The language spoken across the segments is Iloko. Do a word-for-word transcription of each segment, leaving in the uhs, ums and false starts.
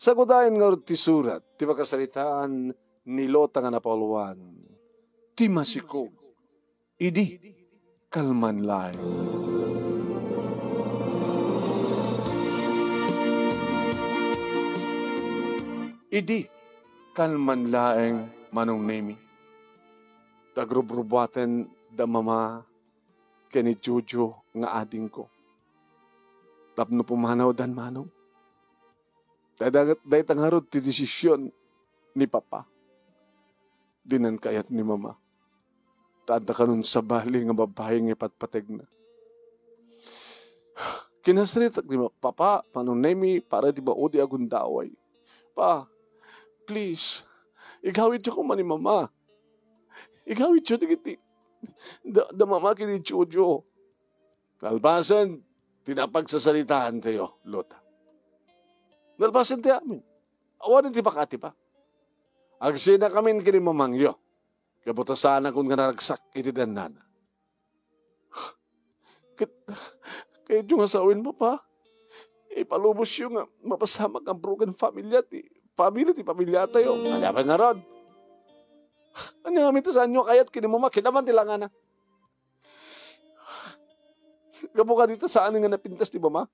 Sagudayen ngarud ti surat ti pakasaritaan ni Lota nga napauluan, ti masikog. Idi kalman laeng. Idi kalman laeng, Manong Nemi. Ta agrubrubuaten da Mama ken ni Jojo nga adingko. Tapno pumanawdan, Manong. Dayta, dayta ngarud ti desisyon ni Papa. Dinan kayat ni Mama. Ta adda kanon sabali nga babai nga ipatpategna. Kinasaritak ni Ma-, Papa, Manong Nemi, para di maudi a gundaway. Pa, please, igawidyo koma ni Mama. Igawidyo dagiti da, da Mama ken ni Jojo. Nalpasen ti napagsasaritaan tayo, Lota. Nalpasen ti amin. Awan ti pakati pa. Agsinakamin ken ni Mamangyo. Gapu ta saanakon nga naragsak iti dannana. Ket, kayatyo nga sawen, Papa. Ipalubosyo nga mapasamak nga broken familia ti, family ti pamiliatayo. Ania pay ngarud? Ania ngamin ta saanyo a kayat ken ni Mama? Kitaem ti langana. Gapu kadi ta saan nga napintas ti Mama.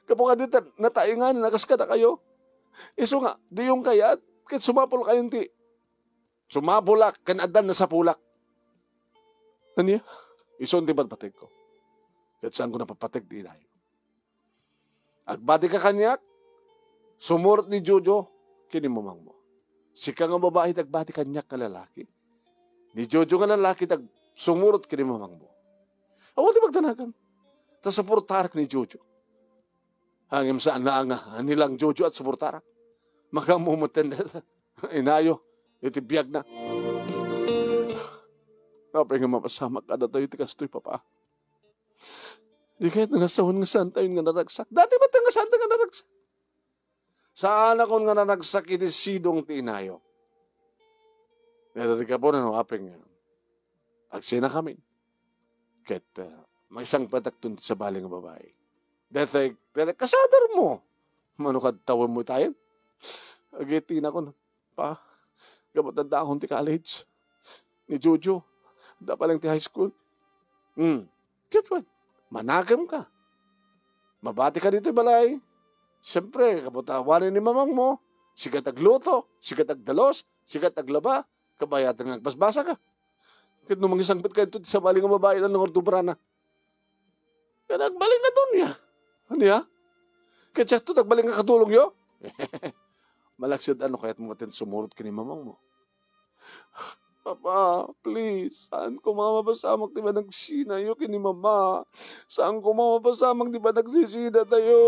Gapu kadi ta nataengan a kas kadakayo. Isu nga, diyon kayat, ket sumapulkayon ti, sumapulak, ken addan nasapulak. Ania? Isun ti patpategko. Ket saanko a papateg ti inayo. Agbatika kaniak, sumurot ni Jojo ken ni Mamangmo. Sika nga babai ti agbati kaniak nga lalaki. Ni Jojo nga lalaki ti ag-, sumurot ken ni Mamangmo. Awan ti pagdanagam. Ta suportarak ni Jojo. Ngem saan laeng nga ni lang Jojo a suportarak. Makaammo metten dayta inayo iti biagna. Apay nga mapasamak kadatayo ti kastoy, Papa? Di kayat nga sawen nga saantayon nga naragsak. Dati met nga saantayo nga naragsak. Saanakon nga naragsak iti sidong ti inayo. Dayta ti gapu no apay nga agsinakamin. Ket, ah, maisangpetakton ti sabali nga babai. Dayta, dayta kasadermo. Mano kadtawenmo itayen? Agiti nakon, Pa, gapu ta addaakon ti college. Ni Jojo, adda pay laeng ti high school. Hmm. Ket wen, manakemka. Mabatika ditoy balay. Siempre, gapu ta awanen ni Mamangmo, sika ti agluto, sika ti agdalus, sika ti aglaba, kabayatan nga agbasbasaka. Ket no mangisangpet kayto ti sabali nga babai, ano nga ordubrana? Ket agbalin a dunia. Ania? Ket siak ti agbalin nga katulongyo? Malaksid, ano kayatmo nga sumurot ken ni Mamangmo? Papa, please, saan koma a mapasamak ti panagsinayo ken ni Mama. Saan koma a mapasamak ti panagsisina tayo.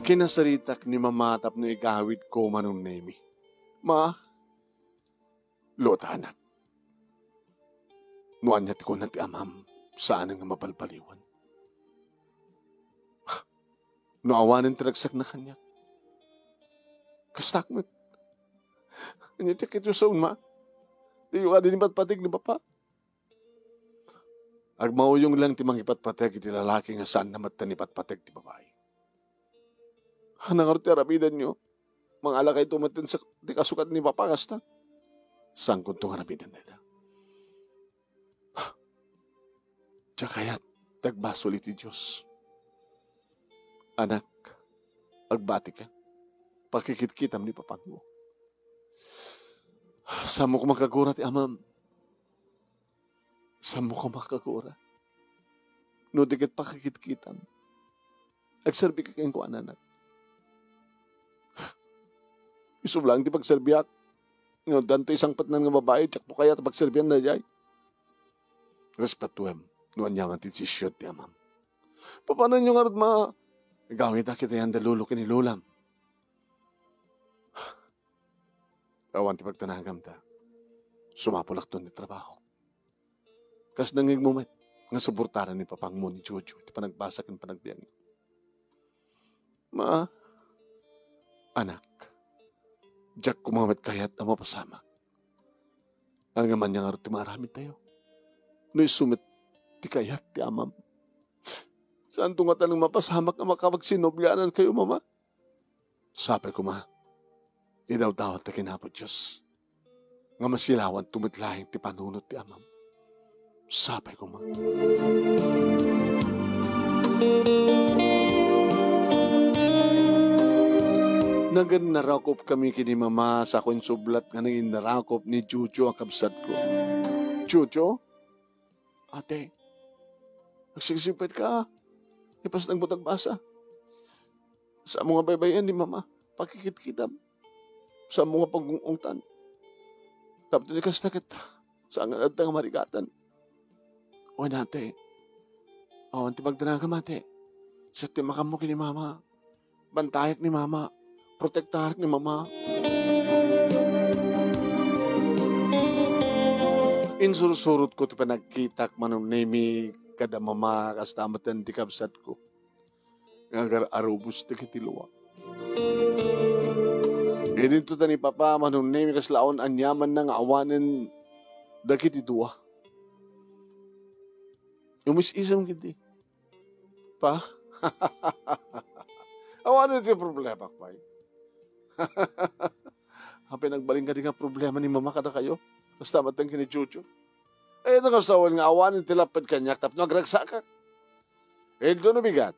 Kinasaritak ni Mama tapno igawidko, Manong Nemi. Ma, Lota, anak. No ania ti kuna ti amam, saan nga mabalbaliwan. No awanen ti ragsakna kaniak, kastak met. Ania ti kayatyo sawen, Ma? Diyo kadi ipatpateg ni Papa? Agmauyong lang ti mangipatpateg iti lalaki nga saanna met ti ipatpateg ti babai. Ania ngarud ti aramidenyo? Mangalakayto met ti kasukat ni Papa kasta? Saankonto nga aramiden dayta. Diak kayat ti agbasol iti Dios. Anak, agbatika. Pakikitkitam ni Papangmo. Saanmo koma kagura ti amam. Saanmo koma kagura. No di ket pakikitkitam, agserbika kenkuana, anak. Isu lang ti pagserbiak. No, addanto isangpetnan nga babai, diakto kayat a pagserbian daydiay. Respetuem no ania nga ti desisyon ti amam. Papananyo ngarud, Ma? Agawida kitaen da lolo ken ni lolam. Awan ti pagdanagam ta sumapulakton ti trabahok. Kas nangngegmo met nga suportaran ni Papangmo ni Jojo iti panagbasa ken panagbiag. Ma, anak, diak koma met kayat a mapasamak. Ngem ania ngarud ti maaramidtayo? No isu met ti kayat ti amam, Saanto ngata nga mapasamak nga makapagsinnobianankayo, Mama? Sapay koma, idawdawat ta ken Apo Dios nga masilawanto met laeng ti panunot ti amam. Sapay koma. Nagannarakup kami ken ni Mama, sa ko insublat nga nanginarakop ni Jojo a kabsatko. Jojo? Ate, agsigsigpet ka. Ipasnagmo ti agbasa. Saanmo nga baybay-an ni Mama. Pakikitkitam. Saanmo nga pagung-ungtan. Tapno di kasta ket, saan nga adda nga marigatan. Wen, ate. Awan ti pagdanagam, ate. Isu ti makammo ken ni Mama. Bantayak ni Mama. Protektarak ni Mama. Insursurotko ti panagkitak, Manong Nemi, kada Mama, kasta metten ti kabsatko nga agar-arubos dagiti luak. Idinto ta ni Papa, Manong Nemi, kasla awan aniamanna nga awanen dagiti dua. Umis-isem ketdi. Pa? Awanen ti problema, pay. Apay, nagbalin kadi nga problema ni Mama kadakayo? Kasta metten ken ni Jojo. Eh, no, kasta wen nga awanen ti lapped kaniak tapno agragsakak. Inton no bigat,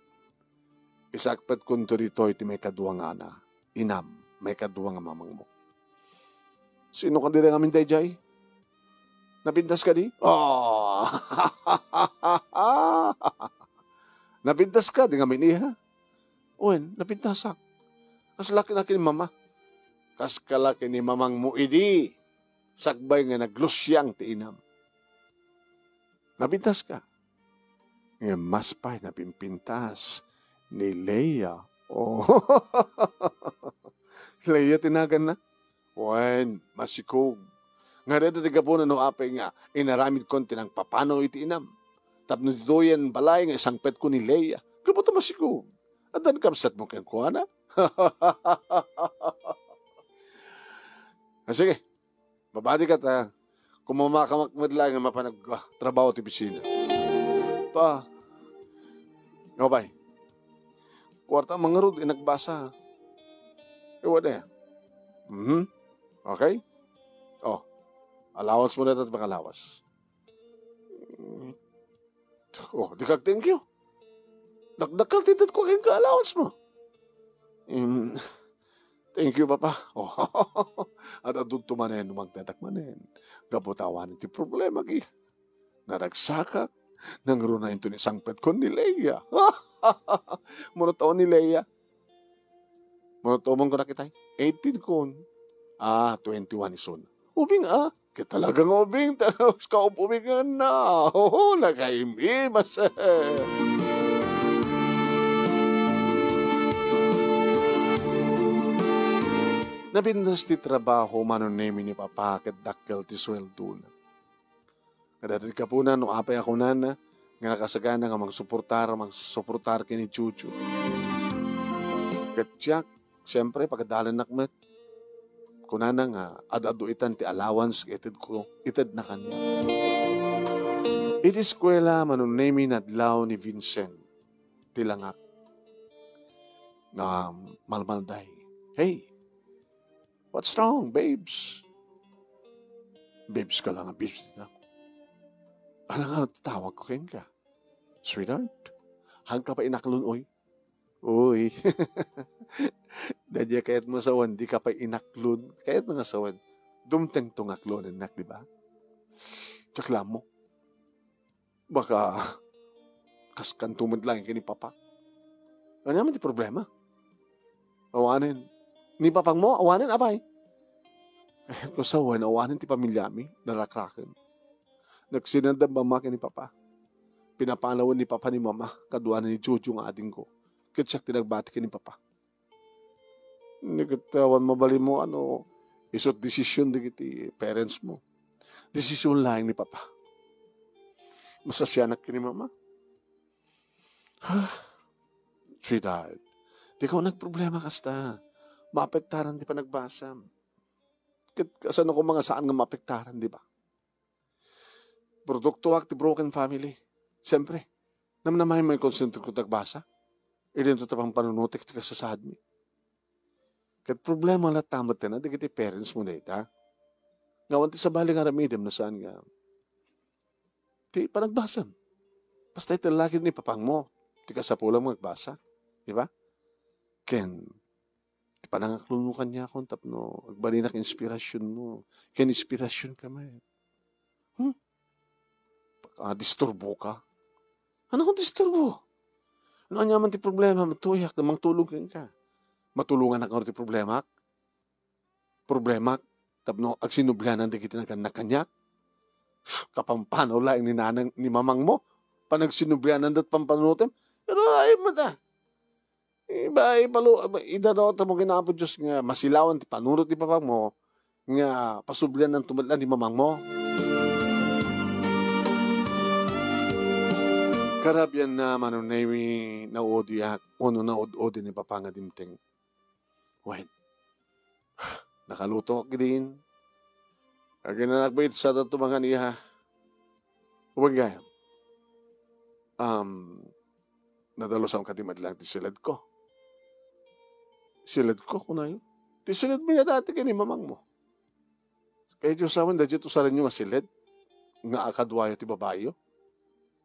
isakpetkonto ditoy ti maikadua nga ana, inam, maikadua nga mamangmo. Sino kadi ngamin daydiay? Napintas kadi? Oh! Napintas kadi ngamin, iha? Wen, napintasak. Kasla ken ni Mama. Kaskala ken ni Mamangmo idi, sakbay nga naglusiang ti inam. Napintaska. Ngem mas pay napimpintas ni Leia. Oh. Leia ti naganna. Wen, masikog. Nga dayta ti gapuna no apay nga inaramidkon ti nangpapanaw iti inam. Tapno ditoyen balay nga isangpetko ni Leia. Gapu ta masikog. Addan kabsatmo kenkuana? Ah, sige. Mabati ka ta. Kumamakamak met laeng nga mapan ag-, ah, trabaho ti opisina. Pa. O, pay. Kuarta mangarud, inagbasa. Iwa na. Mhm. Okay? Oh. Allowance mo na tat makalawas. Oh, di kag thank you. Dakdakkel ti itedko kenka allowance mo. Mm, thank you, Papa. Oh, at adunto manen, umagtetak manen. Gapu ta awanen ti problema, ki. Naragsakak, nangruna inton isangpetkon ni Leia. Munot awan ni Leia. Mano ti umong ko nakita? Eighteen kon. Ah, twenty-one isun. Ubing, ah. Ket talaga nga ubing. Kaub-ubingan na. Oo, nakaimim, mas. Napintas ti trabaho, Manong Nemi, ni Papa, ket dakkel ti sueldona. Kadagiti gapuna no apay a kunana nga nakasagana nga mangsuportar, mangsuportar ken ni Jojo. Ket siak, siempre, pagadalennak met. Kunana nga ad-adu itan ti allowance nga itedko, itedna kaniak. Iti eskuela, Manong Nemi, nadlaw ni Vincent ti langak nga malmalday. Hey, What's wrong, babes? Babes ka lang, babes. Ano nga tawag ko kenka? Sweetheart? Hang ka pa inaklon, oy. Uy. Dadya kayat mo sawan, di ka pa inaklon. Kayat mo nga sawan. Dumteng tong aklonen nak, di ba? Chaklam mo. Baka, kaskanto met laeng ken ni Papa. Ania man ti problema? Awanen. Ni Papang mo, awanen, apay? Kayat ko sawen, awanen ti pamiliami, narakraken. Nagsinadam Mama ken ni Papa. Pinapanawen ni Papa ni Mama, kaduana ni Jojo nga adingko. Ket siak ti nagbati ken ni Papa. Ni ket awan mabalin mo, ano, isut desisyon dagiti parents mo. Desisyon laeng ni Papa. Masasianak ken ni Mama. Sweetheart, di ka nagproblema kasta. Maapektaran ti panagbasam. Ket kasano koma nga saan nga maapektaran, di ba? Produkto ak ti broken family. Siyempre, Namnamaem nga konsentriko ti agbasa. Idinto ta pampanunotek ti kasasaadmi. Ket problema latta met dagiti parents mo dayta. Nga awan ti sabali nga aramidem no saan nga ti panagbasam. Basta iti laki ni papangmo, ti kasapulam nga agbasa. Di ba? Ken, ti panangakluno kaniakon tapno agbalinak inspirasyon mo. Ken inspirasyon ka met. Hmm? Ah, disturbo ka? Ano kung disturbo? Ano aniaman ti problema? Matuyak, mangtulong ka. Matulungan ako ti problemak? Problemak? Tapno agsinublianan dagiti nagannak kaniak? Kapampanaw laeng ni nanang, ni mamang mo. Panagsinublianan dat pampanunotem. Pero ay mo ta. Iba, ipalo, idadawat mo ken Apo Dios nga masilawan ti panunot ti papang mo, nga pasublianan to met laeng ni mamang mo. Karabian na, Manong Nemi, naudiak, ono naud-udi ni Papa nga dimteng. Wen, nakaluto ak idin. Aginanak ba iti sada tumangan iya? Wen gayam. Um, nadalusam kadi met laeng ti siledko. Siledko, kunayo. Ti siledmi nga dati ken ni mamang mo. Kay Dios awan, daydiay usarenyo nga siled nga akaduayo ti babayo.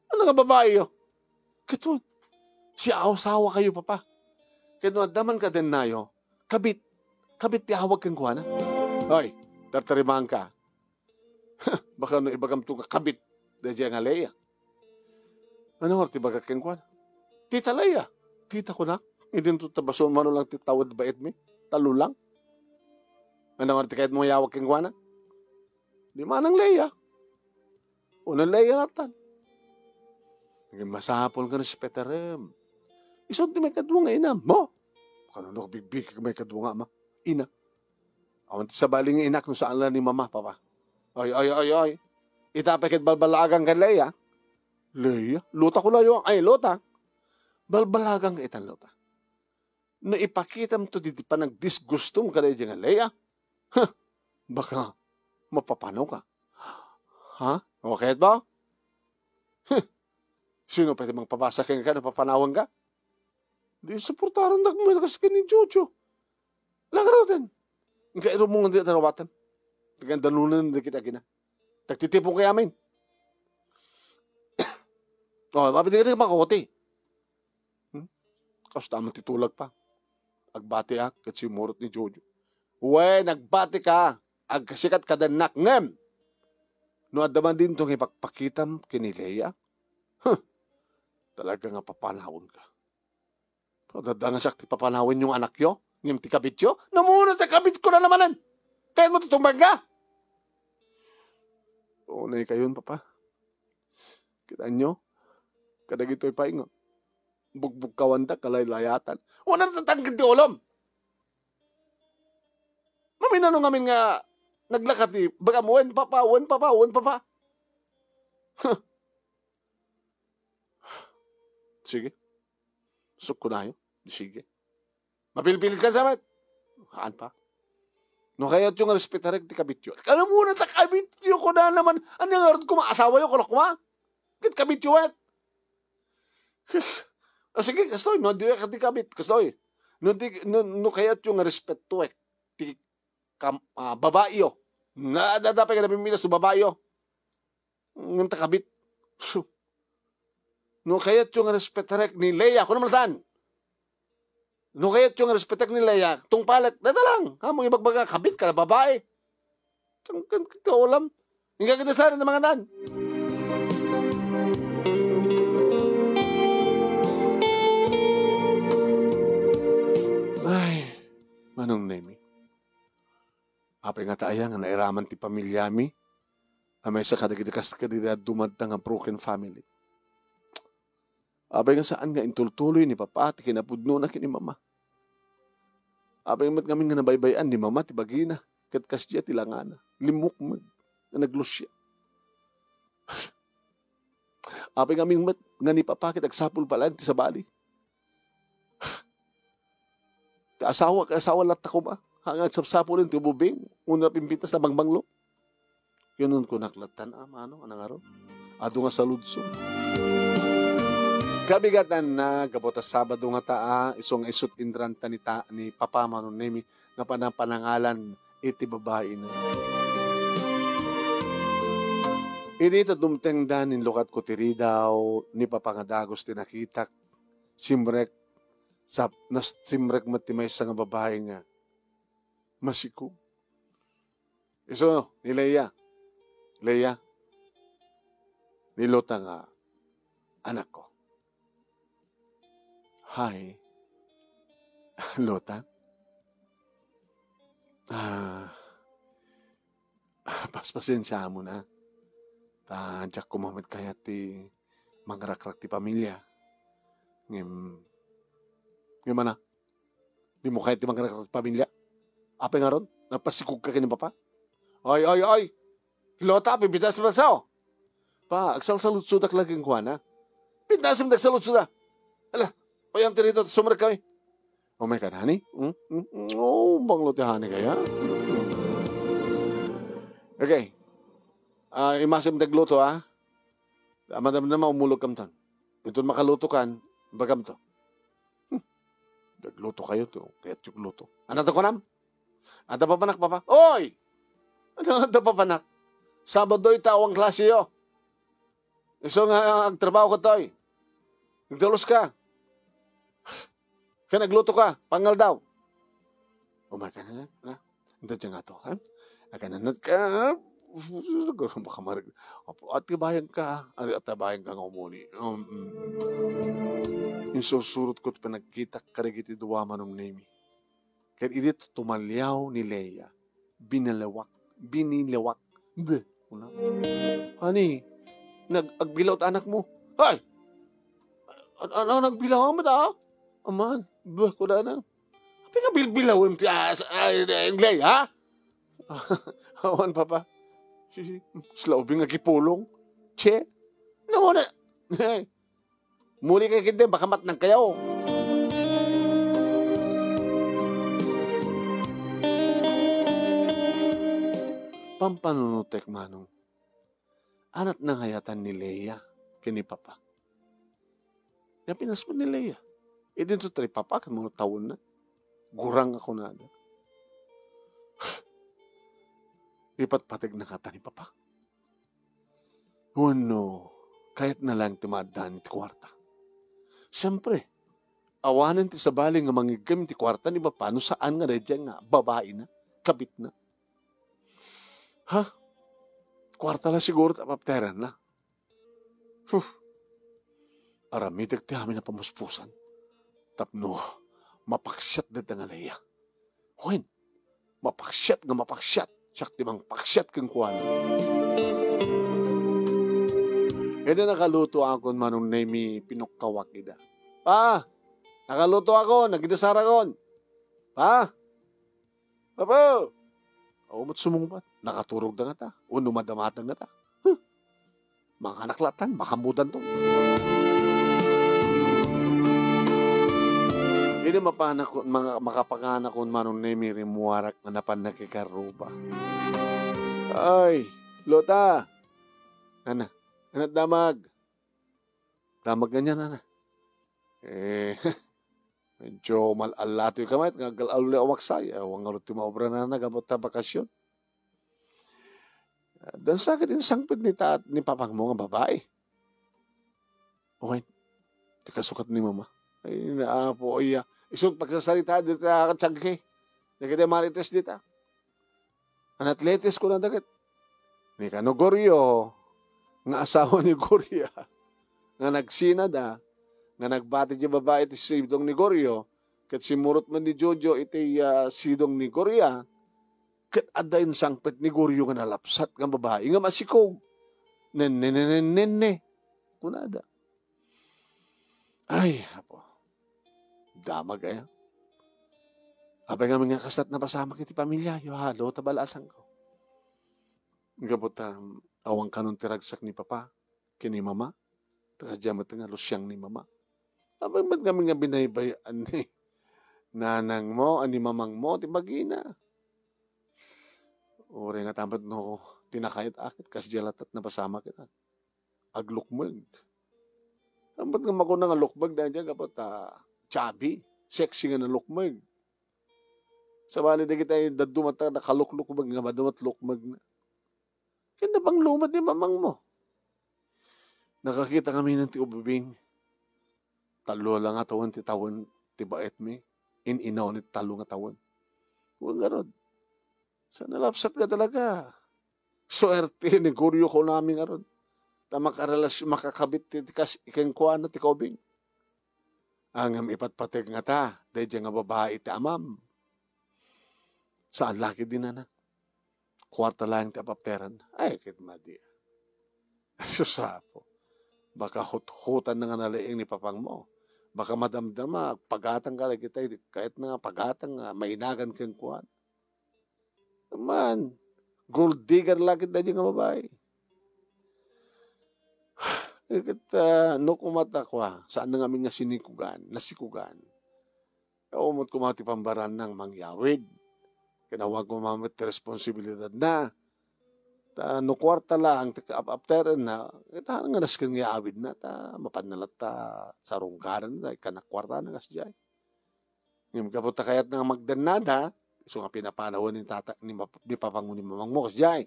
Ano nga babayo? Ket wen, siaw-sawa kayo, Papa. Ket no adda man kadennayo, kabit, kabit ti awag kenkuana. Oy, tartarimanka. Baka no ibagamto nga kabit, daydiay nga Lea. Ano nga ti bagak kenkuana? Tita Lea. Tita ko na. Idinto ta bason mano lang ti tawed baetmi. Talo lang. Ano nga ti kayat mo nga iawag kenkuana? Di manang Lea. Uno Lea natan. Naging masapul nga respetarem. Isu ti maikadua nga inam. Mo? Kano no bigbig maikadua nga ama? Ina. Awan ti sabali nga inak no saan la ni mama, papa. Oy, oy, oy, oy. Ita pay ket balbalagan ken Lea. Lea? Luta ko layo. Ay, luta. Balbalagan ka itan luta. No ipakitam to diti panagdisgustom kada iti nga Lea. Huh, baka mapapanaw ka. Ha? Okay ba? Huh, sino pwede mangpabasa ken ka, napapanawan ka? Di suportaran dak mo, kas ken ni Jojo. Langaroten. Nga irumungan di tarawatan. Tagan danunan di kita gina. Tagtitipon kaya amin. Oh, mapiti ka makuti. Hmm? Kasta man ti tulag pa. Agbati ak, ket simmurot ni Jojo. Wen, agbati ka. Agkasikat kadannak, ngem. No adda man dinto nga ipakpakitam ken ni Lea. Huh. Talaga nga papanawon ka. Dadangasak ti papanawen yung anakyo, ngem ti kabityo? Namuna ti kabit ko na namanen. Kayat mo tutumban ka? Unay kayon, papa. Kita nyo? Kadagitoy pay nga. Bugbugkawanda, kalaylayatan. Wala natatangkad ti ulom. Maminano ngamin nga naglaka ti, bagam, wen, papa, wen, papa, wen, papa. Huh. Sige. Sukkunayo. Sige. Mapilpilit ka sa met. Haan pa. No kayatyo nga respetarek ti kabityo. Alam mo na ta kabityo ko na naman. Ano nga arot ko maasawa yo, kulok ma? Ket kabityo met. Ah, sige, kastoy. No, di ka ti kabit. Kastoy. No, di, no, no kayatyo nga respetuek ti kam-, ah, babayo. Na, da, da, pa ka napimitas to babayo. Ngem ta kabit. Su. No kayatyo nga respetarek ni Lea, kuno malatan. No kayatyo nga respetarek ni Lea, tungpalek, dada lang. Ha, mo ibagbaga, kabit ka na babae. Tangkan ka ulam. Hingga kita sa rin ng mga tan. Ay, Manong Nemi. Apay nga ta aya nga nairaman ti pamilyami a maysa kadagiti kas kadagiti dumadta nga broken family. Apay nga saan nga intultuloy ni Papa ti kinapudnona ken ni Mama. Apay met ngamin nga nabaybay-an ni Mama ti bagina ket kasdiay ti langana. Limmukmeg nga naglusia. Apay ngamin met nga ni Papa ket agsapul pay laeng ti sabali. Ti asawa, ti asawa latta koma. Ha nga agsapsapulen ti ububing, wenno napimpintas a bangbanglo. Ket no kunak lattan, a, mano, a nangarud? Adu nga saludso. Kabigatanna, gapu ta Sabado ngata, a, isu nga isut' inranta ni ta-, ni Papa Manong Nemi, napan-, napanangalan iti babaina. Idi ta dumtengda, ninlukatko ti ridaw ni Papa nga dagus ti nakitak, simrek, sap-, nas-, simrek met ti maysa nga babai nga masikog. Isu ni Leia. Leia, ni Lota nga anakko. Hi. Lota? Ah, paspasensiaam na. Ta diak koma met kayat ti mangrakrak ti pamilya. Ngem, ngem, anak, dimo kayat ti mangrakrak ti pamilya? Apay ngarud? Napasikog ka ken ni Papa? Ay, ay, ay! Lota, pipintas man sao! Pa, agsalsaludsodak la kenkuana. Pintasem dagsaludsoda. Ala, payan ti rito, sumrek kami. Umay ka, honey? Hmm? Hmm? Hmm? Oh, banglo ti honey kaya? Okay. Ah, imasem dagluto, ah. Madam naman, umulog kam ton. Iton makaluto kan, bagam to. Hmm. Dagluto kayo to, kayat yung luto. Ano to, kunam? Adda papanak, Papa? Oy! Ano adda papanak? Sabado ita, awan klase yo. Isu nga agtrabaho ka, toy. Nagdalos ka. Kaya nagluto ka, pangal daw. Umay ka na, ha? Ito dyan nga to, ha? Akananat ka, ha? Baka marig-, atibayan ka, ha? Ari, atibayan ka nga umuli. Um, mm. Insursurot ko ti panagkitak kadagiti dua Manong Nemi. Ket idi tumaliaw ni Leia, binalewak, binilewak. Bleh, kuna. Honey, nag-, agbilaw ti anakmo. Ay! An-, ano, nagbilaw met, ah? Aman, bleh, kunana. Apay nga bilbilawem ti as-, ay, ay, Leia, ha? Awan, Papa. Si, si, sila ubing nga kipulong. Che? Nauna. Ay, muli kayo ketdi, baka matnag kayo. Pampanunotek, Manong. Anat nangayatan ni Leia ken ni Papa. Napinas met ni Leia. Idinto ti Papa ken mano tawenna. Gurang a kunada. Ipatpategna ngata ni Papa. Wenno, kayatna laeng ti maaddaan iti kuarta. Siempre, awanen ti sabali nga mangiggem iti kuarta ni Papa no saan nga daydiay nga babaina, kabitna. Ha? Kuarta la siguro ti apapteranna. Huh. Aramitek ti amin a pamuspusan. Tapno mapaksiat dayta nga Leia. Wen, mapaksiat nga mapaksiat. Siak ti mangpaksiat kenkuana. Ida nakaluto akon, Manong Nemi, pinukkawak ida. Pa, nakaluto akon, nagidasarakon. Pa, Apo! Awan met sumungbat. Nakaturogda ngata. Wenno madamatan ngata. Huh! Manganak latan, mahambudanto. Idi mapanakon, mga, makapanganakon, Manong Nemi, rimmuarak nga napan nakikarruba. Ay, Lota! Ana, ana't damag? Damag nganian, ana. Eh, medyo mal-allatoy ka met nga aggal-allo a waksay. Awan ngarud ti maobra nana gapu ta bakasyon. Dansa ket insangpet ni tat-, ni papangmo nga babai. Okay. Ti kasukat ni mama. Ay, naapo, iya. Isu ti pagsasarita dita, tiangki. Dagiti marites dita. Anat Letes kunada ket ni Kano Gorio nga asawa ni Goria nga nagsinada, nga nagbati ti babai iti sidong ni Gorio, ket simmurot met ni Jojo iti, ah, sidong ni Goria, ket adda insangpet ni Gorio nga nalapsat nga babai nga masikog. Nenne, nenne, nenne, kunada. Ay, Apo. Damag aya. Apay ngamin nga kastat napasamak iti pamilyayo, ha, Lota, balasangko. Gapu ta, awan kanon ti ragsak ni Papa, ken ni Mama. Ta kasta met nga lusiang ni Mama. Apay met ngamin nga binaybay-an ni nanangmo, a ni mamangmo, ti bagina. Uray nga ta met no, tinakayat akit, kasdiay latta ti napasamak ita. Aglukmeg. Ambat nga makuna nga lukmeg daydiay gapu ta chubby, sexy nga nalukmeg. Sabali dagiti dadduma ta nakaluklukmeg nga madu met lukmegna. Ken napangluma ti mamangmo. Nakakita kami ti ubing. Tallo la nga tawen ti tawen ti baetmi. In-inaw ni tallo nga tawen. Wen ngarud. Sa nalapsat nga talaga. Suerte ni Goryo kunami ngarud. Ta makarelas-, makakabit ti, ti kas-, kenkuana ti kaubing. Ngem ipatpateg ngata, daydiay nga babai ti amam. Saan la ketdi nana. Kuarta laeng ti apapteran. Ay, ket madi. Sus, Apo. Baka huthutan na nga nalaing ni papangmo. Baka madamdama, agpagatang ka dagiti, kayat na nga pagatang nga mainagan kenkuana. Man, gold digger la ketdi nga babai. Ket, ah, no kumata kua, saan na ngamin nga sinikugan, nasikugan. Umot koma ti pambaranna nga mangyawid. Ken awan koma met ti responsibilidadna. Ta no kuarta laeng ti kaap-apterenna, ket haan nga nasken nga awidna, ta mapanna latta sarungkarenna, ikkanna kuartana kasdiay. Ngem gapu ta kayatna nga magdennada, isu nga pinapanawen ni tata-, ni map-, ni papangmo ni mamangmo kasdiay.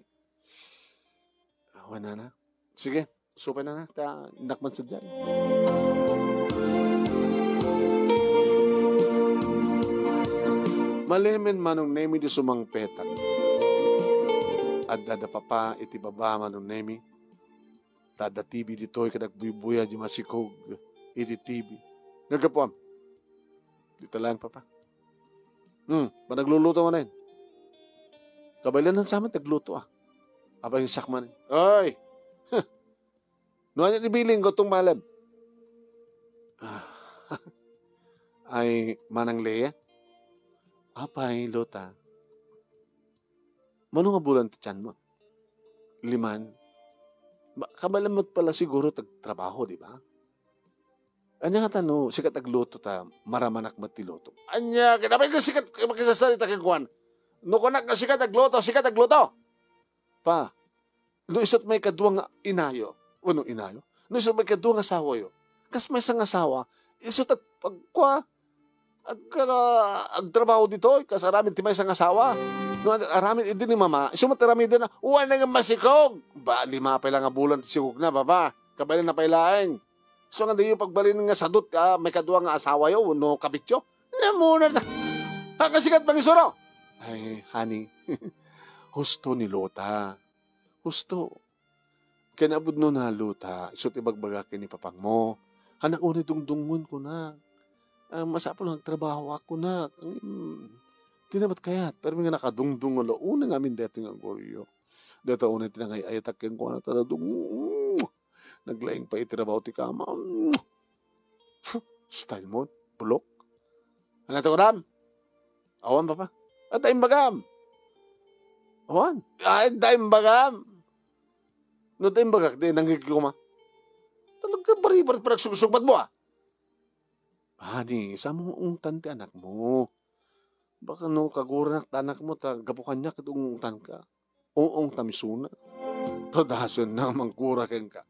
Awan nana. Sige, supay nana, ta innak man sadiay. Malimen, Manong Nemi, di sumangpetan. Adda da papa iti baba, Manong Nemi. Ta adda T V ditoy, ket agbuybuya di masikog iti T V. Nga gapuam. Dita laeng, papa. Hmm, panagluluto manen. Kabaelan sa amin ti agluto, ah. Apay nga siak manen. Ay! Huh! No ania ti biling, gapu ta malem. Ah, ay, Manang Lea? Apay, Lota? Mano nga bulan ti tianmo? Liman? Ba, kabaelan met pala siguro ti agtrabaho, di ba? Ania ngata no sika ti agluto ta maramanak met ti luto? Ania, ket apay nga sika ti makisasarita kenkuana? No kunak nga sika ti agluto, sika ti agluto! Pa, no isu ti maikadua nga inayo, wenno inayo? No isu ti maikadua nga asawayo? Kas maysa nga asawa, isu ti ag-, agkua, ag-, ah, agtrabaho ditoy, kas aramid ti maysa nga asawa. No, aramid idi ni mama, isu met aramidenna, wen nga masikog. Ba, lima pay la nga bulan ti sikogna, baba. Kabaelanna pay laeng. Isu nga diyo pagbalin nga sadut, ah, maikadua nga asawayo, wenno kabityo. Namuna ta. Ha, kasikat pangisuro. Ay, honey. Husto ni Lota. Husto. Ken apudno na, Lota, isu ti ibagbagak ken ni papangmo. Hanak unay dungdungngon, kunak. Ah, masapul nga agtrabahoak, kunak. Ngem, di na met kayat, permi nga nakadungdungngo la unay ngamin daytoy nga Goryo. Dayta unay ti nangay-ayatak kenkuana, ta nadung-, naglaing pay iti trabaho ti kama. Style mo, bulok. Ania ti kunam? Awan, papa. Adda imbagam. Awan. Ay, adda imbagam. No adda imbagak, di nangigkoma. Talaga, baribar panagsugsubat mo, ah. Honey, sa mo ungtan ti anakmo. Baka no kaguranak ti anakmo, ta gapu kaniak ket ungtanka. Ungong ta misuna. Padasenna nga mangkura kenka.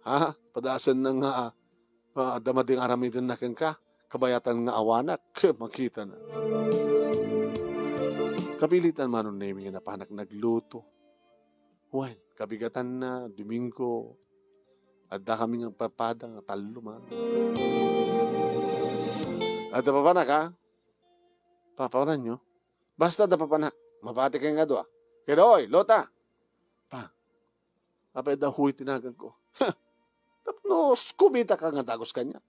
Ha? Padasenna nga, ah, adda madi nga aramidenna kenka. Kabayatan nga awanak. Makitana. Kapilitan, Manong Nemi, nga napanak nagluto. Wen, kabigatanna, Domingo, adda kami nga papada nga tallo, man. Adda papanak, ha? Papawananyo? Basta adda papanak, mapati kayo nga dua. Kaya, oy, Lota! Pa, apay da huy tinagan ko. Tapno kumita ka nga dagus kanya.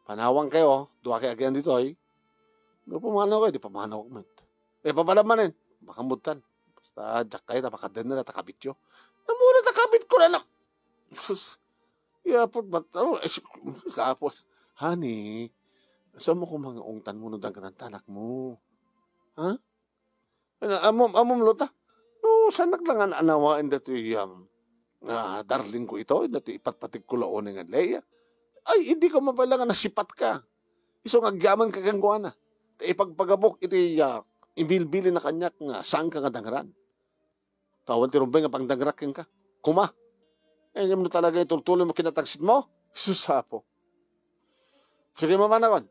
Panawan kayo, dua kay agian ditoy. No pumanaw kayo, di pumanaw met. Eh, papadam manen, makamudtan. Basta, diak kayo, ta makadenner, ta kabityo. Namura ta kabit ko na na. Sus, yapot ba tao? Eh, sus, apo. Honey, sa mo kung mga ungtan mo no dagnan ta anak mo? Ha? Ano, amom, amom, Lota? No, sanak lang nga naanawaen datoy, um, ah, darling ko ito, datoy ipatpatig ko launay nga Lea. Ay, hindi ka mabala nga nasipat ka. Isu nga agyaman ka kenkuana. Ta ipagpagabok iti, ah, imbilbilin na kaniak nga saan ka nga dangran. Tawan ti rumbeng nga pangdangrak kenka. Kuma. Eh, ngem no talaga itultuloy mo kinatagsit mo, Sus, Apo. Sige, mamanawon.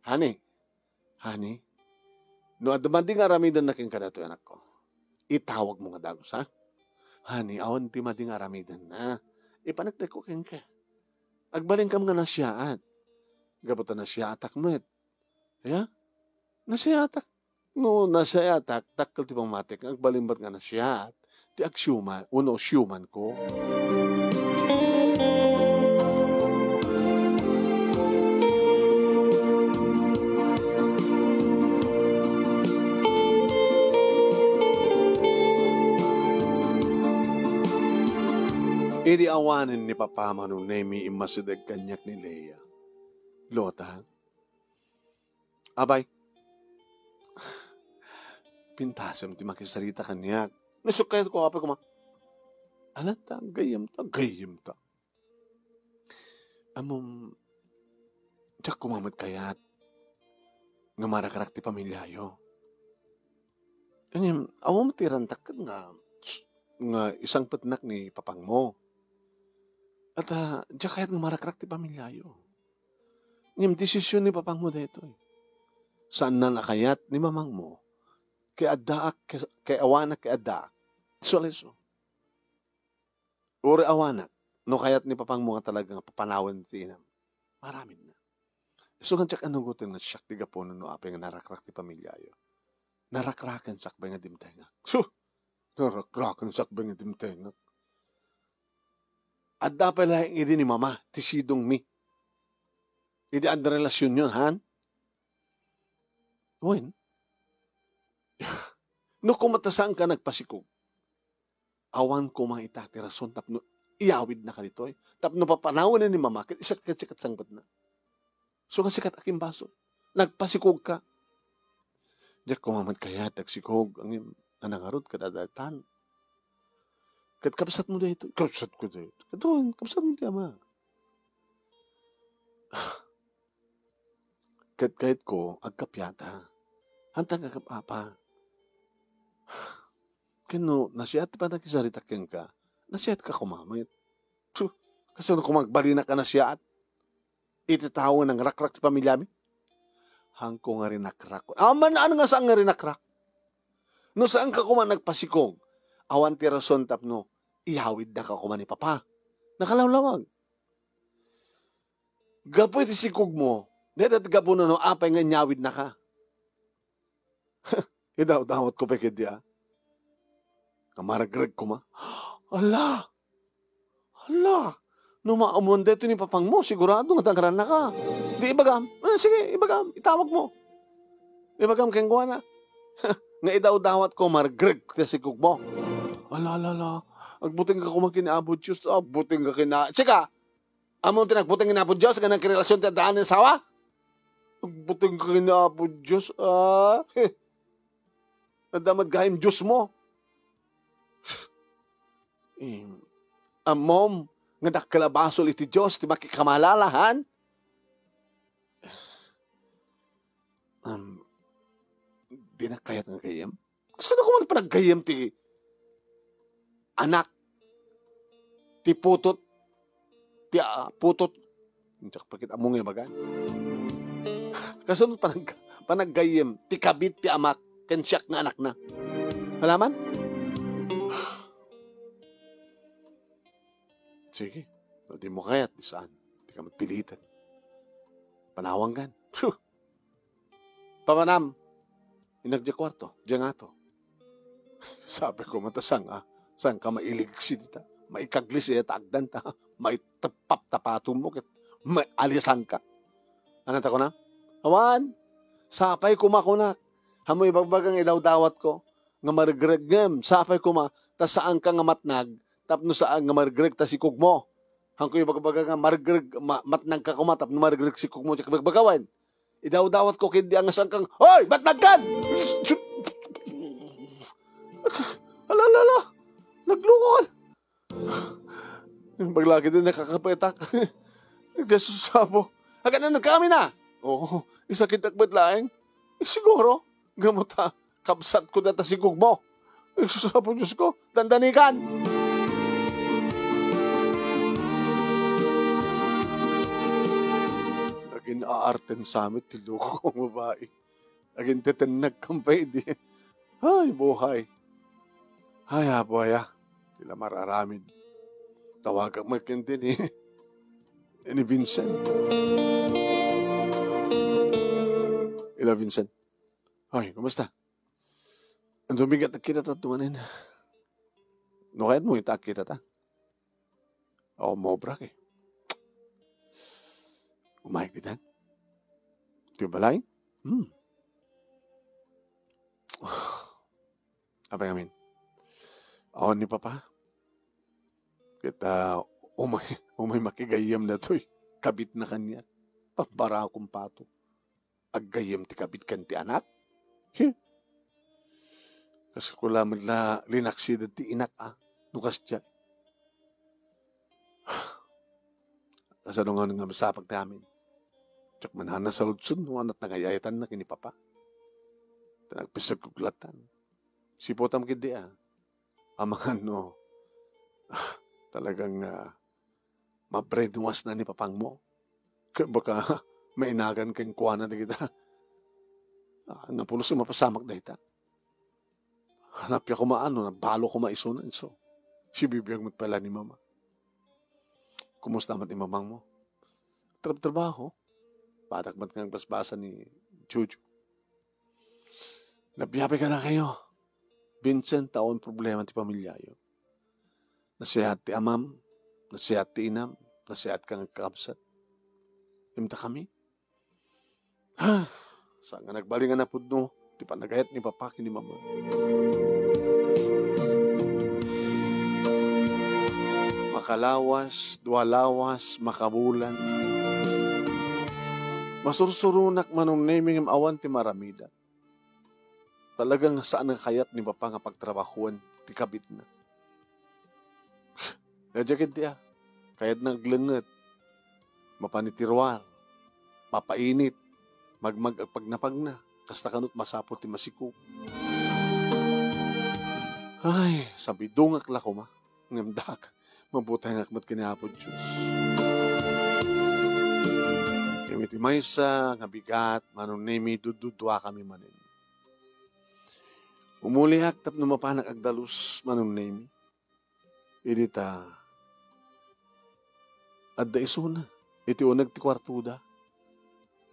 Honey, honey, no adda madi nga aramidenna kenka daytoy, anakko, itawagmo nga dagus, ha? Honey, awan ti madi nga aramidenna. Ipaneknekko kenka. Agbalinkam nga nasiaat. Gapu ta nasiaatak met. Ya? Nasiaatak. No, nasiaatak, dakkel ti pammatik nga agbalin met nga nasiaat ti agsioma wenno siumanko. Idi awanen ni Papa Mano Nemi immasideg kaniak ni Lea, Lota, abay, pintasem ti makisarita kaniak. Nasukkayatko, apay koma. Alanta, gayyemta, gayyemta. Ammom, diak koma met kayat nga marakrak ti pamiliayo. Ngem, awan met ti rantak ket nga, nga isangpetnak ni papangmo. At, ah, diak kayat nga marakrak ti pamiliayo. Ngem desisyon ni papangmo daytoy. Saanna a kayat ni mamangmo ket addaak, ket, ket awanak ket addaak. Isu la isu. Uray awanak, no kayat ni papangmo nga talaga nga papanawen ti inam, maaramidna. Isu nga diak anugoten nga siak ti gapu no apay nga narakrak ti pamiliayo. Narakraken sakbay nga dimtengak. Su! Narakraken sakbay nga dimtengak. Adda pay laeng idi ni Mama ti sidongmi. Idi adda relasionyon, han? Wen? No koma ta saanka nagpasikog, awan koma ita ti rason tapno iyawidnaka ditoy. Tapno papanawen ni Mama ket isu ket sika ti sangpetna. Isu nga sika ti akimbasol. Nagpasikogka. Diak koma met kayat agsikog, ngem a nangarud ket adda tan. Ket kabsatmo daytoy. Kabsatko daytoy. Ket wen, kabsatmo ti ama. Ket kayatko agkappia ta. Hantang agap-apa. Ken no nasiat ti panakisaritak kenka, nasiatka koma met. Su, kasano koma agbalinak a nasiaat iti tao nga nangrakrak ti pamiliami? Hanko nga rinakrak. Aman, ano nga saan nga rinakrak? No saanka koma nagpasikog, awan ti rason tapno iyawidnaka koma ni Papa. Nakalawlawag. Gapu iti sikogmo, dayta ti gapu no apay nga inyawidnaka. Idawdawatko pay ketdi a, nga maregreg koma. Ala! Ala! No maammoan daytoy ni papangmo, sigurado nga tangrannaka. Di ibagam. Ah, sige, ibagam. Itawagmo. Ibagam kenkuana. Nga idawdawatko, maregreg ti sikogmo. Ala, ala, ala. Agbutengka koma ken Apo Dios. Agbutengka ken a-, sika! Ammom ti nagbuteng ni Apo Dios nga nagkarelasyon ti addaan nga asawa? Agbutengka ken Apo Dios, ah. Heh. Adda met gayam diosmo. Em, ammom nga dakkel a basol iti Dios ti makikamalala, han? Em, dinak kayat nga gayyem. Kasano koma ti panaggayyem ti anak, ti putot, ti, ah, putot? Diak pay ket ammo nga ibagan. Kasano panag-, panaggayyem ti kabit ti amak ken siak nga anakna? Alaman? Sige. No dimo kayat, di saan. Dika met piliten. Panawangan. Phew! Pamanam, innak diay kuarto, diay ngato. Sapay koma ta saan, ah, saanka mailigsi dita, maikaglis ita agdan ta, maiteppap ta patommo ket maalisanka. Ania ta kunam? Awan, sapay koma kunak. Ammo ibagbaga nga idawdawatko nga maregreg ngem, sapay koma ta saanka nga matnag tapno saan nga maregreg ta sikogmo. Hanko ibagbaga nga maregreg, ma-, matnagka koma tapno maregreg sikogmo, diak ibagbaga wen. Idawdawatko ketdi a nga saanka nga, "Hoy, matnagkan!" Ala, ala, ala! Naglukokan! Imbag la ketdi nakakapetak. Jesus, Apo. Agannanka amin a! Oo, isakitak met laeng. Siguro, gapu ta kabsatko dayta sikogmo. Jesus, Apo Diosko, dandanikan! Aarten sa met ti loko nga babai. Agintetennag kan pay di. Ay, buhay. Ay, Apo, aya. Ti la mar-aramid. Tawagak met ken ti ni, ni Vincent. Hello, Vincent. Ay, kumusta? Ania met ti agkitata manen? No kayatmo ita agkitata? Awan maubrak eh. Umayeg ditan? Ti balay? Hmm. Apay ngamin? Awan ni Papa. Ket, ah, umay, umay makigayyem daytoy kabitna kaniak. Pagbarakon pato. Aggayyem ti kabit ken ti anak? He? Kas ko laeng met la linaksidan ti inak, a, no kasdiay. Kasano nga nga masapag ti amin? Diak man a nasaludson no ania ti nangay-ayatanna ken ni Papa. Ta nagpisukkog lattan. Siputam ketdi, a. Amangan no, ah, talagang, ah, ma-brainwash na ni Papangmo. Kaya baka mainagan kenkuana dagita. Ah, napulos nga mapasamak dayta. Hanapya koma, ano, nabalo koma isuna, isu. Sibibiag met pay la ni Mama. Kumusta met ni Mamangmo? Trab-trabaho. Badak met nga agbasbasa ni Jojo. Nabiabay kadakayo. Vincent, awan problema ti pamiliayo. Nasayaat ti amam, nasayaat ti inam, nasayaat nga agkakabsat. Imta kami. Ha, saan nga nagbalin nga napudno ti panagayat ni Papa ken ni Mama. Makalawas, dua lawas, makabulan. Masursuronak, Manong Nemi, ngem awan ti maaramidak. Talagang saan nga kayat ni Papa nga pagtrabahoen ti kabitna. Daydiay ketdi a, kayatna aglengnget, mapan iti ruar, mapainit, magmag-, pagnapagna, kasta kano ti masapul ti masikog. Ay, sabidongak la koma, ngem dak, mabutengak met ken ni Apo Dios. Ngem iti maysa nga bigat, Manong Nemi, dudduduakami manen. Umuliak tapno mapanak agdalus, Manong Nemi. Idi ta adda isuna iti uneg ti kuartoda.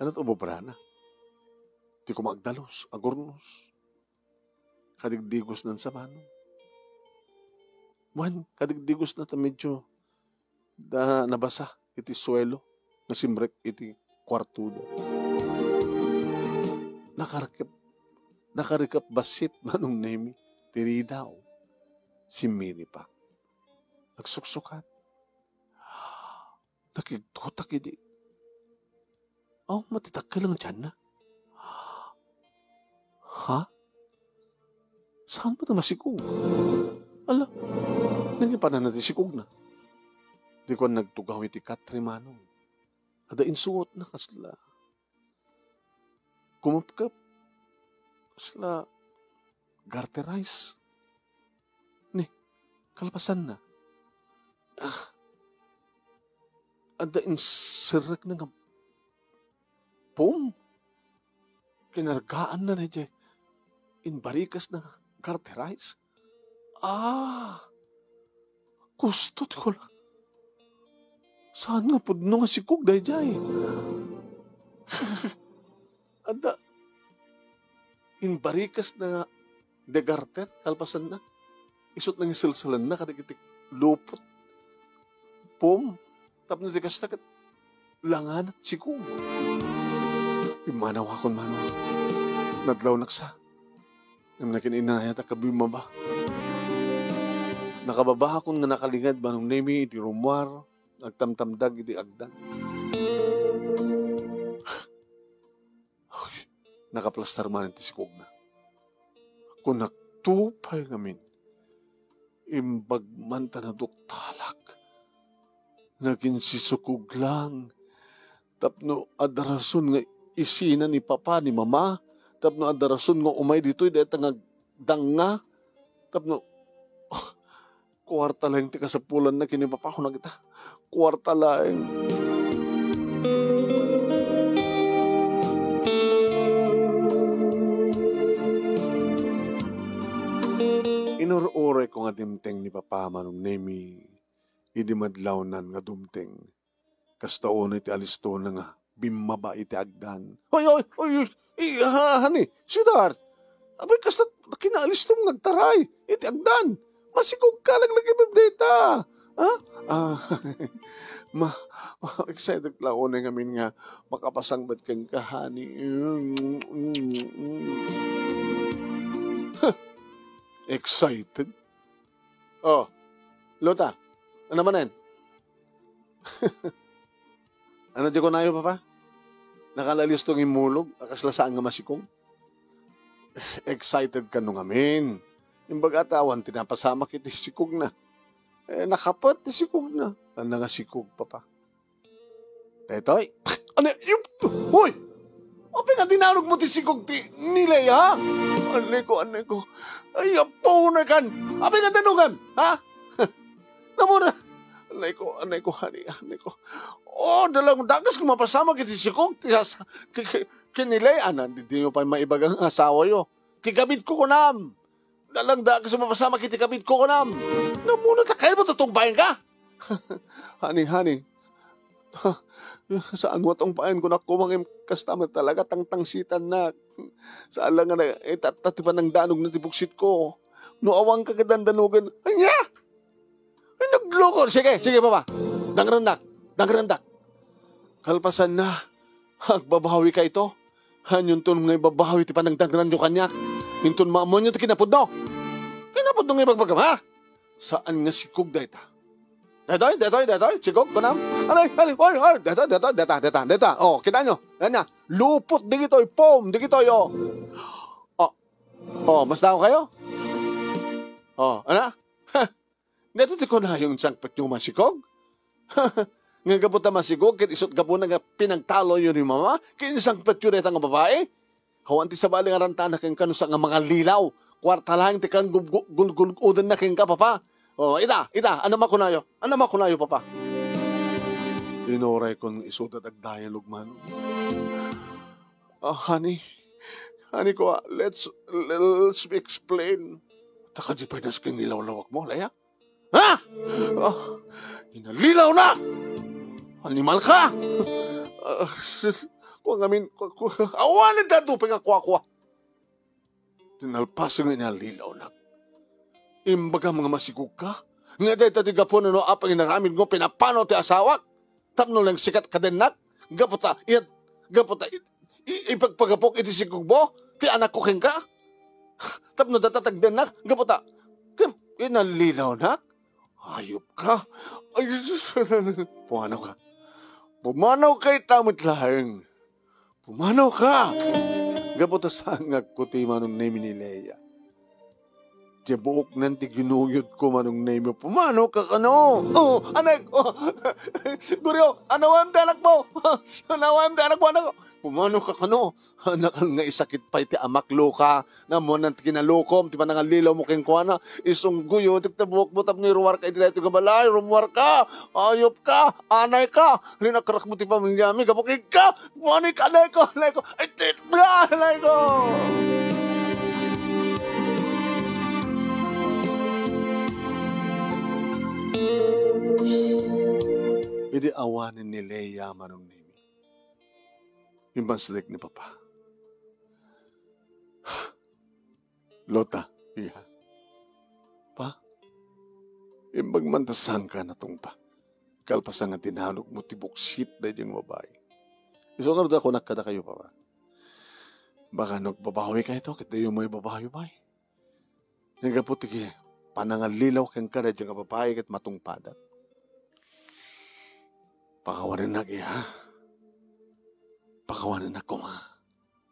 Ania ti ubobrana? Ti koma agdalus, agurnos. Kadigdigosnan sa, Manong. Wen, kadigdigosna ta medyo da nabasa iti suelo nga simrek iti kuartoda. Nakarikep, nakarikep bassit, Manong Nemi, ti ridaw. Simmiripak. Nagsuksukat. Nakigtotak idi. Awan met ti dakkel nga tianna. Ha? Saan met a masikog? Ala, nangipananna ti sikogna. Di ko nagtugaw iti katre, Manong. Adda insuotna kasla kumupkep. Kasla garterized. Ni, kalpasanna. Ah, adda inserrekna nga pom. Kinargaanna daydiay inbarikasna nga garterized. Ah, kusto ti kulak. Saan nga pudno nga sikog daydiay? Adda inbarikasna nga de garter, kalpasanna. Isut' nangiselselenna kadagiti lupot. Pom, tapno di kasta ket langanat sikog. Pimmanawakon, Manong. Nadlawnak sa. Ngem nakin-inayat a kabimmaba. Nakababakon nga nakalinged, Manong Nemi, iti rummuar, agtamtamdag iti agdan. Uy, nakaplastar manen ti sikogna. Kunakto pay ngamin, imbag man ta naduktalak. Naginsisukog lang tapno adda rason nga isina ni Papa, ni Mama, tapno adda rason nga umay ditoy dayta nga agdanga, tapno, kuarta laeng ti kasapulanna ken ni Papa, kunak ita. Kuarta laeng. nga dimteng ni Papa Manong Nemi idi madlawnan nga dumteng. Kasta unay ti alistona nga bimmaba iti agdan. Hoy, hoy, hoy, hoy! Eh, ha, honey, sweetheart. Apay, kasta kinalistom nga agtaray iti agdan. Masikog ka lang lagi dita. Ha? Ah, ma-, excited lang unay ngamin nga makapasangpet kenka, honey. Mm, mm, mm. Huh. Excited? Oh, Lota, ano manen? Ano di kunayo, Papa? Nakalalisto nga immulog, a kasla saan nga masikog. Excited kano ngamin. Imbaga ta awan ti napasamak iti sikogna. Eh, nakapet ti sikogna. Ania nga sikog, Papa? Daytoy? Ania, yup-, hoy! Apay nga dinanogmo ti sikog ti ni Lea? Aneko, aneko. Ay, apo na kan. Apay nga danogam, ha? Namura. Aneko, aneko, honey, aneko. Oh, dalang dakes nga mapasamak iti sikog ti as-, ti, ti, ti ni Lea. Ana, di, di mo pay maibaga nga asawayo. Ti kabitko kunam. Dalang dakes nga mapasamak iti kabitko kunam. Namuna ta kayatmo tatungpaenka? Honey, honey. Saanmo a tungpaenko, nak, koma ngem kasta met talaga tangtangsitannak. Saan lang nga na-, itatta ti panangdanogna ti buksitko. No awanka ket dandanogen, ania? Ay, nagloko. Sige, sige, Papa. Dangrendak. Dangrendak. Kalpasanna, agbabawika ito. Hanionton nga ibabawi ti panagdangranyo kaniak. Inton maammoanyo ti kinapudno. Kinapudno nga ibagbagam, ha? Saan nga sikog dayta? Daytoy, daytoy, daytoy, sikog, kunam. Anay, anay, oy, oy, daytoy, daytoy, dayta, dayta, dayta. Oh, kitaenyo? Ania? Lupot digitoy, pom, digitoy, oh. Oh. Oh, mas tao kayo? Oh, ana? Ha? Daytoy ti kunayo nga insangpetyo masikog? Nga gapu ta masikog, ket isut' gapuna nga pinagtaloyo ni Mama, ket insangpetyo dayta nga babai? Awan ti sabali nga rantana kenka no sa nga mangallilaw. Kuarta laeng ti kan gul-, gul-, gulgul-odenna kenka, Papa. Oh, ita, ita, ania makunayo? Ania makunayo, Papa? Inuray kon isuda ti agdialog man. Ah, honey. Honey ko, ah, let's, let's explain. Ta kadi pay nas ken nilawlawak mo, Lea? Ha? Ah, inallilaw na! Animal ka! Ah, sus, kua ngamin, kua, kua, awanen ta dupay nga kua, kua. Ti nalpasen nga inallilaw na. Imbagam nga masikog ka? Nga dayta ti gapuna no apay nga inaramidmo pinapanaw ti asawak? Tapno nagsikat ka dennak? Gapu ta, iyat, gapu ta, i-, i-, ipagpagapok iti sikogmo ti anakko kenka? Tapno dayta ti agdennak? Gapu ta, ken, inallilaw nak? Ayop ka. Ay, sus. Pumanaw ka. Pumanaw ka ita met laeng. Pumanaw ka. Gapu ta saan nga agkuti Manong Nemi ni Lea. Ti buoknan ti ginuyod ko, Manong Nemi. Pumanaw ka kano. Oh, anak. Oh. Guryo, anawem ti anak mo. Anawem ti anak mo, anak. Pumanaw ka kano. Ania nga isakit pay ti amak, Luka. Nammuan ti kinalukom, ti panangallilaw mo kenkuana. Isunggoyo, ti buok mo tapno iruar ka iti daytoy nga balay, rumuar ka. Ayop ka, anay ka. Rinakrak mo ti pamilyami, gapu kenka. Buani ka, anay ko, anay ko. Ay, ti-, anay ko. Idi awanen ni Lea Manong Nemi, immasideg ni Papa. Lota, iha. Pa, imbag man ta saan ka natungpa. Kalpasan nga dinanogmo ti buksit daydiay nga babai. Isu ngarud a kunak kadakayo, Papa. Baka no agbabawi kayo to, ket dayo mo ibabawi pay. Nga gapu ti panangallilaw kenka daydiay nga babai ket matungpadak. Pakawanennak, iha. Pakawanennak koma.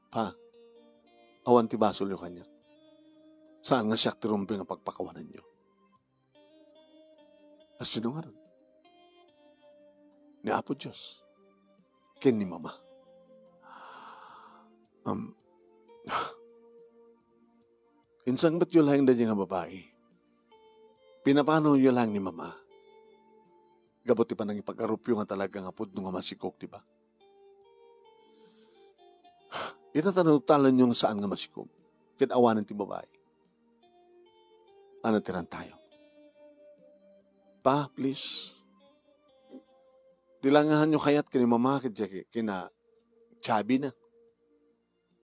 Pa, awan ti basolyo kaniak. Saan nga siak ti rumbeng a pagpakawanenyo. Asino ngarud? Ni Apo Dios ken ni Mama. Um, insangpetyo laeng daydiay nga babai. Pinapanawyo laeng ni Mama. Gapu ti panangipagarupyo nga talaga nga pudno nga masikog, di ba? Ita ta no talenyo nga saan nga masikog, ket awanen ti babai. Ano ti rantayo? Pa, please. Di la nga hanyo kayat ken ni Mama ket diay kina-, chubby na.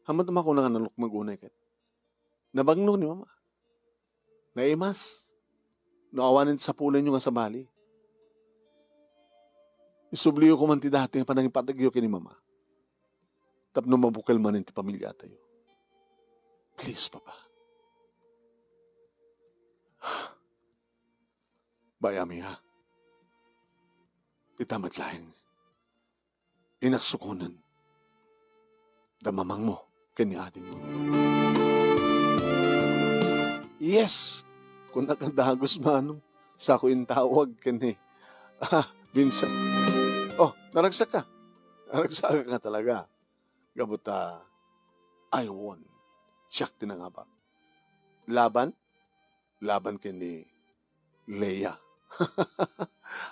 Hamat makuna nga nalukmeg unay ket. Nabanglo ni Mama. Naimas. No awanen ti sapulanyo nga sabali. Isubliyo koma ti dati nga panangipategyo ken ni Mama. Tapno mabukel manen ti pamiliatayo. Please, Papa. Bay-am, iha. Ita met laeng. Innak sukonen da mamangmo ken ni adingmo. Yes! Kunak a dagus, Manong. Sako intawag ken ni, ah, Vincent. Oh, naragsak ka. Naragsak ka nga talaga. Gapu ta, I won. Siak ti nangabak. Laban? Laban ken ni Lea.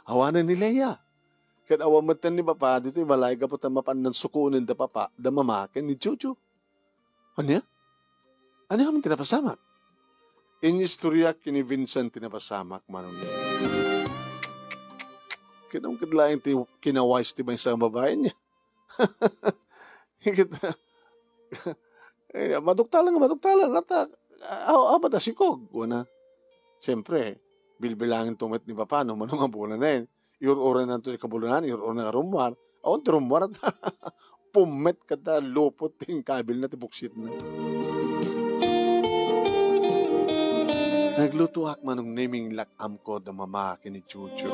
Awanen ni Lea. Ket awan metten ni Papa ditoy balay gapu ta mapannan sukonen da Papa, da Mama ken ni Jojo. Ania? Ania ngamin ti napasamak? Inistoryak ken ni Vincent ti napasamak, Manong Nemi. Ket awan ket laeng ti kinawayas ti maysa nga babaen. Ket, eh, maduktalan nga maduktalan, nata, aw, aw, madasikog, kuna. Siyempre, bilbilangen to met ni Papa, no, mano nga bulan na yun. Iur-uran na to ti kabulan, iur-uran na rummuar. Awan ti rummuar, pummet kada lupot ti inkabilna ti buksitna. Naglutoak, Manong Nemi, lak-amko da Mama ken ni Jojo.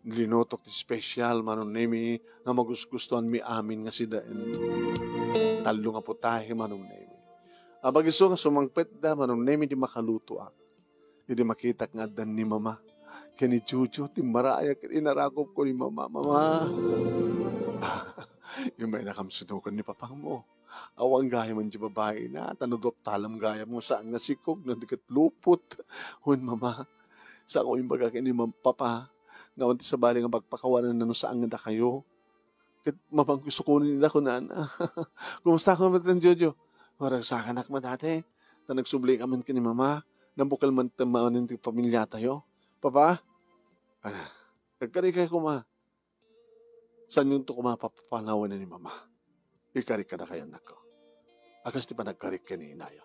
Linutok ti special, Manong Nemi, nga magusgustoanmi amin nga sidaen. Tallo nga putahe, Manong Nemi. Apag-isu nga sumangpetda, Manong Nemi, di makalutoak. Idi makitak nga addan ni Mama ken ni Jojo, timmarayak ket inarakopko ni Mama, "Mama, imaynakam sunoken ni Papangmo. Awan gayam diay babaena, ta no duktalam gayam nga saan nga sikog, no di ket lupot." Wen, Mama, saan ko imbaga ken ni Mam-, Papa nga awan ti sabali nga pagpakawananna no saan nga dakayo. Ket mapagsukonen ida kunana. Kumusta ka met, Jojo? Maragsakanak met, Ate. Ta nagsubli ka met ken ni Mama. Nabukel met manen ti pamiliatayo. Papa? Ana, nagkarikayo koma. Saanyonto koma papapanawen ni Mama. Ikarik kadakayo, annakko. A kas ti panagkarik ken ni inayo.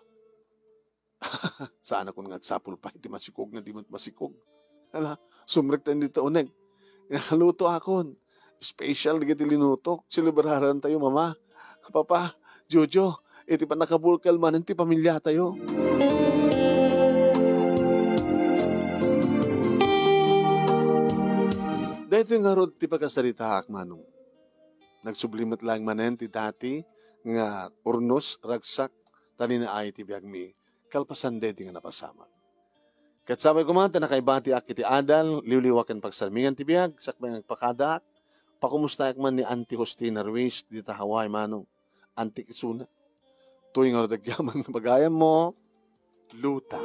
Saanakon nga agsapul pay ti masikog nga di met masikog. Ala, sumrekta dita uneg. Nakalutoakon. Special dagiti linutok. Selebrarantayo, Mama, Papa, Jojo, iti pannakabukel manen ti pamiliatayo. Daytoy ngarud ti pakasaritaak, Manong. Nagsubli met laeng manen ti dati nga urnos, ragsak, ta ninaay ti biagmi kalpasan daydi nga napasamak. Ket sapay koma ta nakaibatiak iti adal, liwliwa ken pagsarmingan ti biag, sakbay nga agpakadaak, pakumustaek man ni Auntie Justina Ruiz dita Hawaii, Manong. Antik isuna. Toy ngarud agyaman nga bagayammo, Luta.